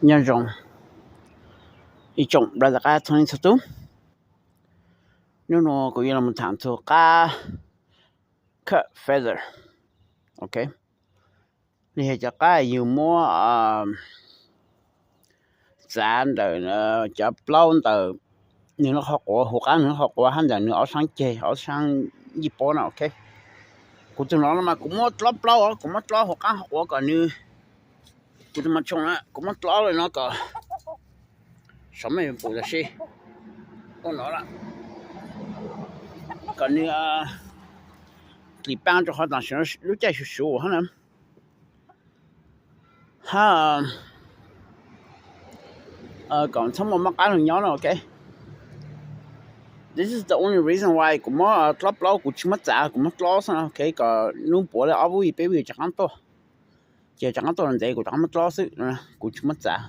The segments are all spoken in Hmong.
Nyob zoo ib tsoom brother qab txhua leej txhua tub. Hnub no kuv yuav los tham txog qab cut feather, ok, li yog cov qab yus muab txav ntawm cov plaub ntawm nws lub qhov quav, hauv qab nws lub qhov quav hab ntawm nws ob sab ceg, ob sab yij puab no, ok. Kuv tus no mas kuv muab dlob plaub, kuv muab dlob hauv qab hauv quav kom nws, kuv tus mas tshoo na, kuv muab dlob li no kom saum mej pum tam sim no kom nws plis paab rua qhov tam sim lub caij suv suv hab na, hab kom txhob muaj mob qab lug nyob no, ok. This is the only reason why kuv muab dlob plaub, kuv tsis muab txav, kuv muab dlob xwb, ok, kom nub puav li ob vij peb vij rov qaab tuaj, ces rov qaab tuaj ntev kuv rov qaab muab dlob xwb, kuv tsis muab txav.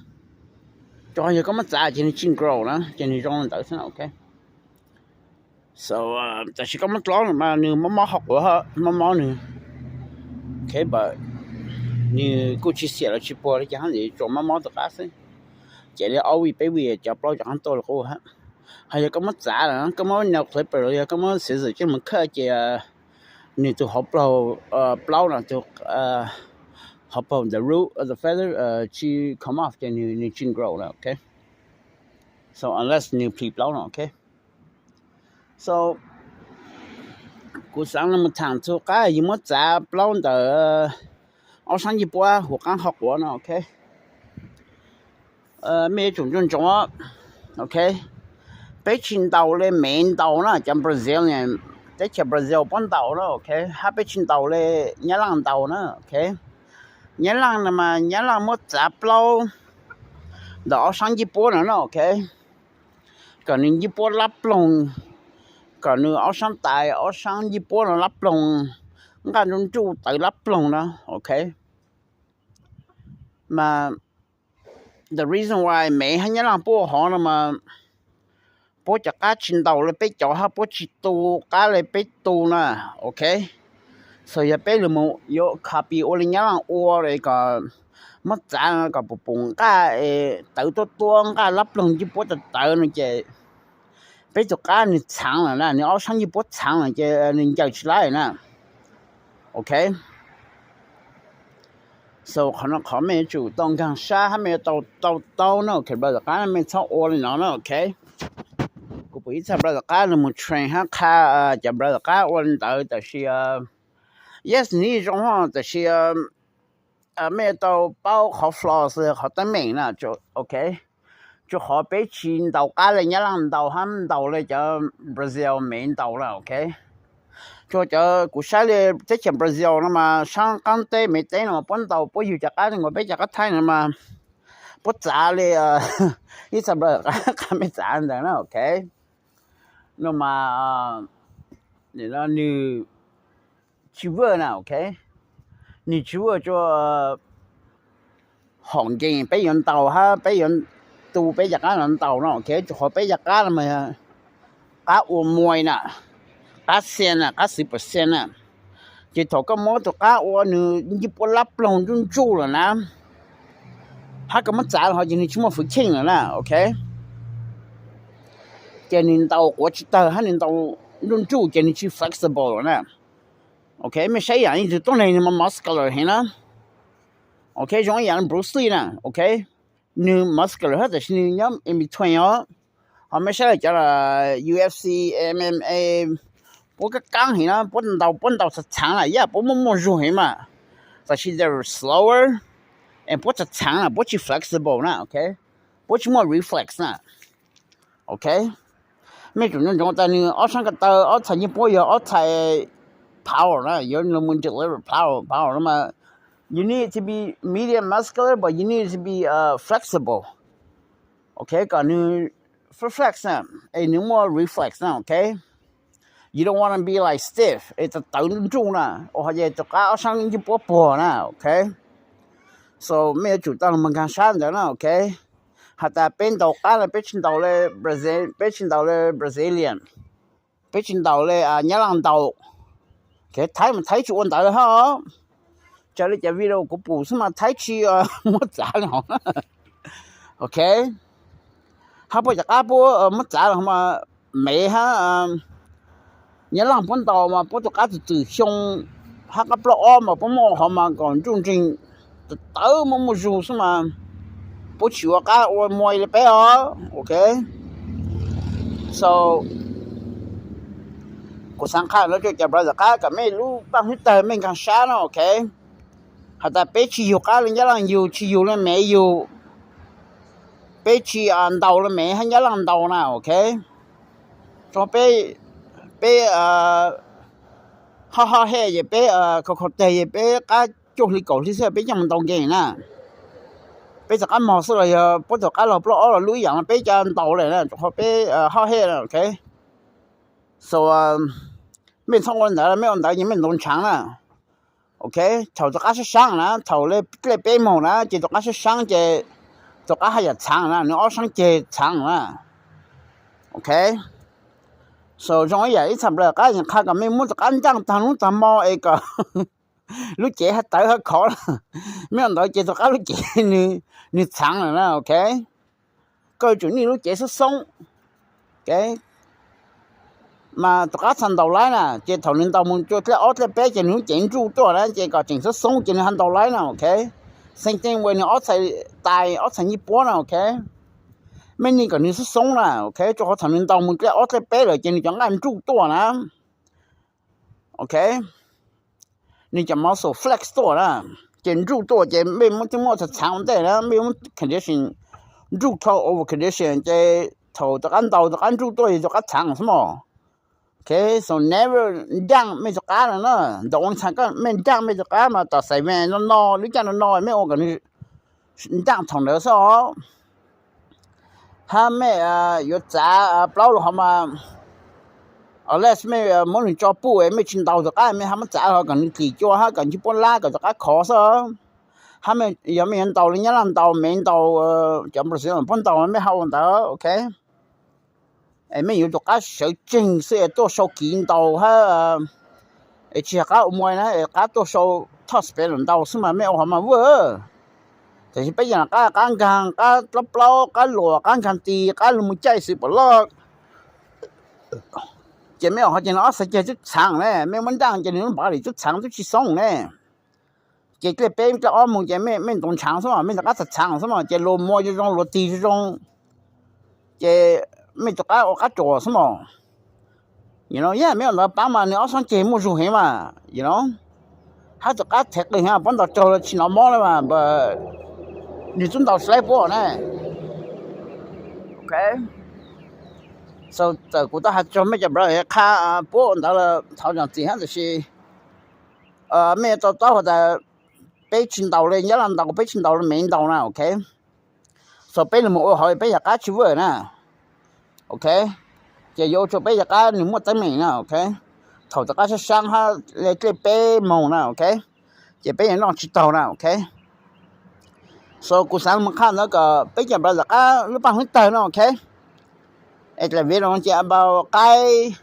Rua qhov yog koj muab txav ces nws tsis grow na, ces nws zoo li ntawd xwb na, ok. So tam sim koj muab dlob mas nws mob mob qhov quav, mob mob nws, ok, but nws kuj tsis xiam los tsis puas li cas hab, tsuas mob mob tus qab xwb. Ces li ob vij peb vij cov plaub rov qaab tuaj li qub hab. Hos yog koj muab txav lawm, koj muab nail clipper los yog koj muab scissor coj mus cut ces nws tus hauv plaub no, tus hauv plaub, the root of the feather tsis come off ces nws tsis grow na, ok. So unless nws plis plaub no, ok. So kuv xaav los tham txug qab yus muab txav plaub ntawm ob sab yij puab huv qaab qhov quav no, ok. Mej yuav tsum ntsoov ntsoov, ok. Peb tsis ntaus li Mev ntaus na, cov Brazilian, teb chaws Brazil puab ntaus na, ok, hab peb tsis ntaus li Nyab Laj ntaus na, ok. Nyab Laj no mas Nyab Laj muab txav plaub ntawm ob sab yij puab no na, ok, kom nws yij puab lab ploog, kom nws ob sab tais ob sab yij puab no lab ploog, nqaj nruj nruj tawv lab ploog na, ok. Mas the reason why Mev hab Nyab Laj puab ua hov no mas puab cov qab tsis ntaus li peb cov hab puab tsis tu qab li peb tu na, ok. So yog peb lug mus yuav copy ua li Nyab Laj ua kom muab txav kom pum pum nqaj es tawv tuab tuab, nqaj lab ploog yij puab tawv tawv no ces peb tus qab nws txhaav lawm na, nws ob sab yij puab txhaav lawm ces nws ncaws tsis laib na, ok. So qhov no qhov mej yuav tsum tau nkaag sab hab mej yuav tau tau na, ok, brother qab mej txhob ua li no na, ok. Kuv pum ib txha brother qab nws mus train hab qha cov brother qab ua li ntawd tab sis yes, nws zoo hab tab sis mej yuav tau paub qhov flaws, qhov teeb meem na, ok. Rua qhov peb tsis ntaus qab li Nyab Laj ntaus hab ntaus li cov Brazil Mev ntaus na, ok. Rua cov kuv saib li teb chaws Brazil no mas sab qaab teb Mev teb no mas puab ntaus puab yug cov qab nkaus peb cov qab thaib no mas puab txav li ib txha brother qab mej txav ntawd na, ok. No mas nws tsis work na, ok. Nws tsis work rua hom nkeeg peb yuav ntaus hab peb yuav tu peb cov qab no ntaus no, ok. Rua qhov peb cov qab no mas qab ua muaj na, qab xia na, qab xwv percent na. Ces thaum koj muab tus qab ua nws yij puab lab ploog nruj nruj lawm na, hab koj muab txav lawm hov ces nws tsis muaj fwv cheej lawm na, ok. Ces nws ntaus quav tsis tawg hab nws ntaus nruj nruj ces nws tsis flexible lawm na, ok. Mej saib yaam ib tug tuab neeg nws mas muscular heev na, ok, zoo ib yaam Bruce Lee na, ok. Nws muscular hab tab sis nws nyob in between os. Hos mej saib cov UFC, MMA, puab kaab kaab heev na, puab ntaus puab ntaus txhaav txhaav na, yam puab muaj muaj zug heev mas, tab sis they're slower and puab txhaav txhaav na, puab tsis flexible na, ok. Puab tsis muaj reflex na, ok. Mej tsum ntsoov ntsoov tas nws ob sab ko taw ob txhais yij puab yog ob txhais power na, yuav lug mus deliver power, power no mas you need to be medium muscular but you need to be flexible, ok, kom nws flex na, es nws muaj reflex na, ok. You don't want to be like stiff es tawv tawv nruj nruj na, ua hov ces tus qab ob sab yij puab puag na, ok. So mej yuav tsum tau lug nkaag sab ntawd na, ok. Has tas peb ntaus qab no peb tsis ntaus li, peb tsis ntaus li Brazilian, peb tsis ntaus li Nyab Laj ntaus, thaib mas thaib tsis ua ntawd hab. Raws li cov video kuv pum xwb mas thaib tsis muab txav li hov na. Ok, hab puab cov qab puab muab txav los mas mev hab nyab laaj puab ntaus mas puab tus qab txwm txwm xyoo, hab qab plaub ob mas puab muab ua hov mas kom nruj nreeg tawv muaj muaj zug xwb mas puab tsis ua qab ua mua li peb os. Ok, so kuv xaav qha no rua cov brother qab kom mej lub paaj hwb tawg mej nkaag sab no. Ok, has tas peb tsis yug qab le nyab laaj yug, tsis yug le mev yug, peb tsis ntaus le mev hab nyab laaj ntaus na. Ok, tso peb, peb hoj hoj hej ces peb khaus khaus teg ces peb qab cuaj hli kaum hli xwb peb caaj moog ntaus game na. Peb txug qab mog xwb los yog puab txug qab laug plaub ob los lub ib yaam no peb ca ntaus le na, rua qhov peb hoj hej na. Ok, so mej txhob ua le ntawd, mej ua ntawd ces mej ntaus ntshaav na. Ok, thaum tus qab sab saab na, thaum le dlej peb moog na ces tus qab sab saab ces tus qab haj yaam txhaav na, nwg ob saab ceg txhaav na. Ok, so zoo ib yaam ib txha nplawg qab yeej qha kom mej muab tus qab nraaj taag nub taag mo es kom lub cev hab tawv hab khov na. Mej ua ntawd ces tus qab lub cev nwg txhaav lawm na. Ok, koj yuav tsum nij lub cev xoob xoob. Ok, mas tus qab txhaj ntaus laib na, ces thaum nwg ntaus moog rua dlej ob dlej peb ces nwg lub cev nruj tuaj na, ces kom tseem xoob xoob ces nwg haj ntaus laib na. Ok, same thing with nwg ob txhais tais ob txhais nyij puab na. Ok, mej nij kom nwg xoob xoob na. Ok, rua qhov thaum nwg ntaus moog dlej ob dlej peb lawm ces nwg cov nqaj nruj tuaj na. Ok, nwg cov muscle flex tuaj na, ces nruj tuaj ces mej muab txhaav ua ntej na, mej muab condition nruj dhau over condition ces thaum tus qab ntaus tus qab nruj tuaj yog tus qab txhaav xwb mog. Ok, so never nraaj mej tus qab na, ntaus ua ntxhais mej nraaj mej tus qab mas tom xais vees no no lub caij no no mej ua kom nwg nraaj thaum ntawd xwb os. Hab mej yuav txav plaub los hov mas, unless mej muab nwg tso puj mej tsis ntaus tus qab mej hab muab txav hov kom nwg dlim cua hab kom ntsib puab lab kom tus qab khov xwb. Hab yog mej yuav ntaus le nyab laaj ntaus mev ntaus cov Brazil puab ntaus mej hab ua ntawd. Ok, es mej yuav tus qab sawv tseeg xwb es tuaj sau kiv ntaus hab es tsis yog qab ua muaj na, es qab tuaj sau top spin los ntaus xwb mas mej ua hov mas vwj. Tab sis peb yog qab, qab nkaag qab plaub plaub qab luas qab nkaag ti qab lug moog caij xwb pom loj. Ces mej ua hov ces nwg ob txhais ceg tub txhaav ne, mej muab nraaj ces nwg lub npav li tub txhaav tub tsis xoob ne. Ces dlej peb dlej ob moog ces mej ntaus ntshaav xwb mog, mej tus qab txhaav txhaav xwb mog, ces luas muaj zoo zoo luas tig zoo zoo, ces mej tus qab ua qab tsuas xwb mog. Yog mej ua ntawd paab mas nwg ob sab ceg muaj zug heev mas, hab tus qab thev qw heev puab ntaus raug los tsis nov mob le mas, nwg tub ntaus slab puab na. Ok, so txawm kuv tau has txug mej cov brother qha puab ua ntawd los thov txim hab, tab sis mej yuav to taub has tas peb tsis ntaus le nyab laaj ntaus, peb tsis ntaus le mev ntaus na. Ok, so peb lug moog ua hauv peb yog qab tsis vwj na. Ok, ces yuav ua rua peb yog qab nwg muaj teeb meem na. Ok, thaum tus qab sab saab hab le dlej peb moog na. Ok, ces peb yuav noj tsis taug na. Ok, so kuv xaav moog qha ntawd kom peb cov brother qab lub paaj hwb tawg no. Ok, es dlaim video ces about qaib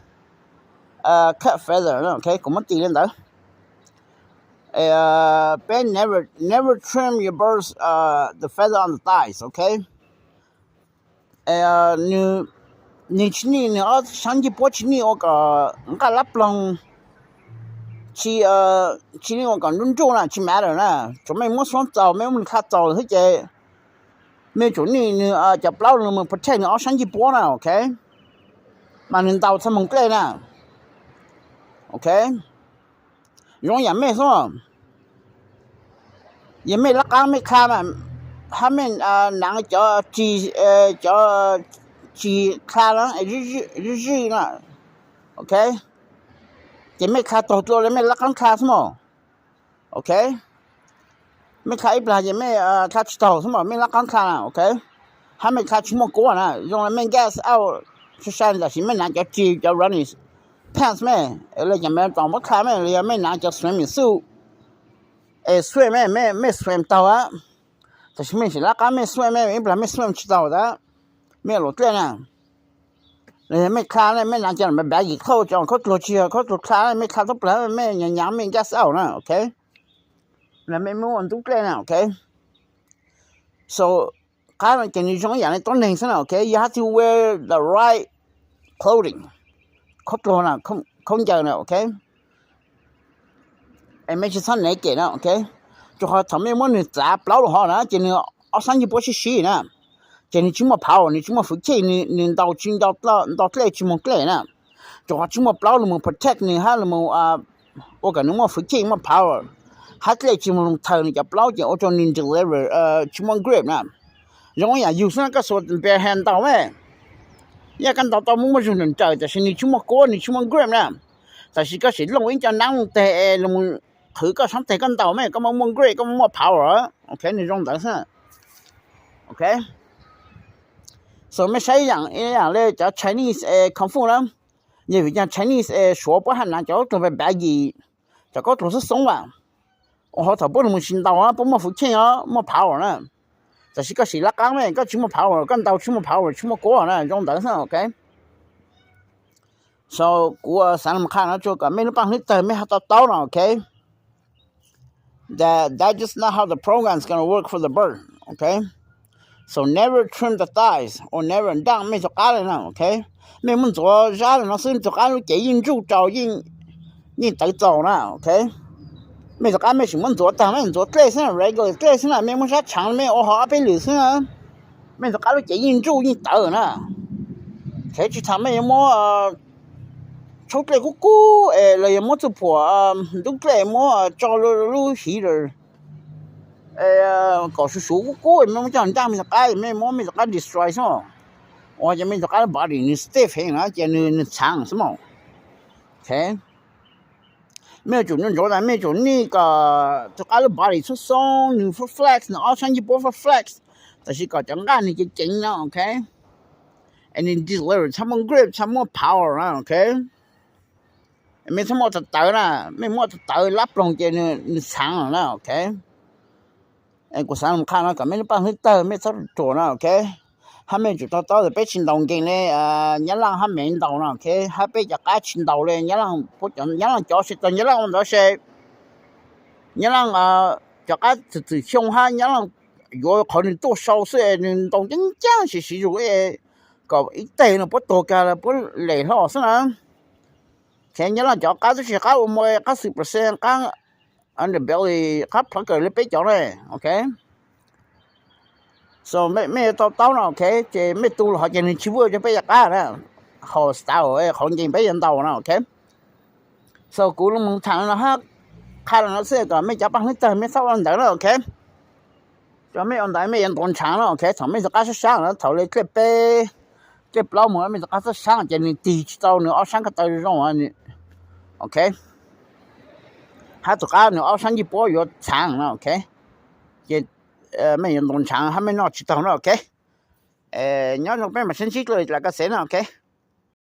cut feather. Ok, kuv muab tis le ntawd. Peb never, never trim your birds the feather on the thighs. Ok, nwg tsis nij, nwg ob sab ncej puab tsis nij ua kom nqaj lab ploog, tsis nij ua kom nruj nruj na, tsis matter na. Tsuav mej muab suab txaus, mej muab nwg dlha txaus xwb ces mej tsum nij nwg cov plaub lug moog protect nwg ob sab ncej puab na. Ok, mas nwg ntaus txhaj moog dlej na. Ok, zoo yam mej xwb, yog mej lab qaab mej dlha mas, hab mej naav cov tsis, cov tsis dlha na, zij zij na. Ok, ces mej dlha taug dlua le mej lab qaab dlha xwb mog. Ok, mej dlha ib plag ces mej dlha tsis taug xwb mog, mej lab qaab dlha na. Ok, hab mej dlha tsis muaj kuab na, zoo le mej gas out sai sai tab sis mej naav cov tsis, cov running pants mej, le cov mej tau muab dlha mej, los yog mej naav cov swimming suit es swim mej, mej swim taug a, tab sis mej tsis lab qaab mej swim mej, ib plag mej swim tsis taug a, mej luam dlej na. Los yog mej dlha, mej naav cov baggy clothes, cov khaub dluag tsis yog khaub dluag dlha, mej dlha tub plag mej nyaav nyaav mej gas out na. Ok, los mej muab ua ntub dlej na. Ok, so qab no ces nws zoo ib yam li tuab neeg xwb na, ok. You have to wear the right clothing, khaub dluag na, khaub ncaws na, ok. Es mej tsis txhob naked na, ok. Rau qhov thaum mej muab nws txav plaub lub hov na ces nws ob sab ncej puab sib sib na, ces nws tsis muaj power, nws tsis muaj fwv chij, nws ntaus tsis ntaus dlej tsis moog dlej na. Rau qhov tsis muaj plaub los protect nws hab los ua kom nws muaj fwv chij muaj power, hab dlej tsis moog thawm nws cov plaub ces ua rau nws deliver tsis muaj grip na. Zoo ib yam yug xwb na, koj xuas bare hand ntaus me, yog koj ntaus tau muaj muaj zug nrawm nrawm tab sis nws tsis muaj kuab, nws tsis muaj grip na. Tab sis koj sim looj ib co naab looj teg los qhwv koj sab teg koj ntaus me, koj muaj muaj grip, koj muaj muaj power, ok. Nws zoo ntawd xwb, ok. So mej saib ib yam li cov Chinese kung fu na, yog vim cov Chinese suav puab hab hnav cov khaub dluag baggy, cov khaub dluag xoob xoob as, ua rau thaum puab lug moog tsis ntaus puab muaj fwv chij os, muaj power na. Tab sis koj sim lab qaab me, koj tsis muaj power, koj ntaus tsis muaj power, tsis muaj kuab na, zoo ntawd xwb, ok. So kuv xaav qha no rua kom mej lub paaj hlwb tawg mej ho to taub no, ok. That that's just not how the program is gonna work for the bird, ok. So never trim the thighs or never nraaj mej tug qaab le na, ok. Mej muab ntxuav zab le no xwb tug qaab lub cev yeej ntsuj rau, yeej tawv txaus na, ok. Mej tug qaab mej sim muab ntxuav taag, mej ntxuav dlej xwb, regular dlej xwb na, mej muab zab tshaav mej ua hov ob peb lwm xwb na, mej tug qaab lub cev yeej ntsuj yeej tawv na. Tsis thaam mej yuav muab tshaub dlej kub kub es los yog muab txuj phuam ntub dlej muab tso lub heater kom suv suv kub kub, mej muab coj nraaj mej tug qaab, mej muab mej tug qaab destroy xwb. Ua ces mej tug qaab lub body nws stiff heev na, ces nws txhaav xwb mas. Mej yuav tsum ntsuav tas, mej yuav tsum nij kom tug qaab lub body xoob xoob, nws flex, nws ob sab ncej puab flex, tab sis kom cov nqaj nws ceev ceev no, ok. Es nws deliver txhaj muaj grip, txhaj muaj power na, ok. Mej txhob muab tawv tawv na, mej muab tawv tawv lab ploog ces nws txhaav na, ok. Kuv xaav qha no kom mej lub paaj hlwb tawg mej txhob ruam na, ok. Hab mej tsum to taub tas peb tsis ntaus nkees le Nyab Laaj hab Mev ntaus na, ok. Hab peb cov qaab tsis ntaus le Nyab Laaj, Nyab Laaj cov se tau Nyab Laaj ua ntawd se, Nyab Laaj cov qaab txwm txwm xyoo hab Nyab Laaj yuav qhov nws tuaj sau xwb, nws ntaus ncaab ncaab siv siv zug kom ib teg no puab tuag kag puab lem hlo xwb na. Nyab Laaj cov qaab tub si qaab ua muaj qaab xwm percent qaab underbelly qaab plhov kawg le peb cov ne, ok. So mej yuav to taub no, ok. Ces mej tu los hov ces nws tsis vwj rua peb cov qaab na, haus style qhov nkees peb yuav ntaus na, ok. So kuv lug moog thaam no hab qha los no xwb kom mej cov paaj hlwb tawg mej txhob ua ntawd na, ok. Cov mej ua ntawd mej yuav ntuav ntshaav na, ok. Thaum mej tug qaab sab sab na, thaum le dlej peb dlej plaub moog mej tug qaab sab sab ces nws tig tsis tau nws ob sab ko taw zoo, ok. Hab tug qaab nws ob sab ncej puab yuav txhaav na, ok. Ces mej yuav ntuav ntshaav hab mej noj tsis taug na, ok. Nyob zoo peb maam sib ntsib dlua lwm koj xev na, ok.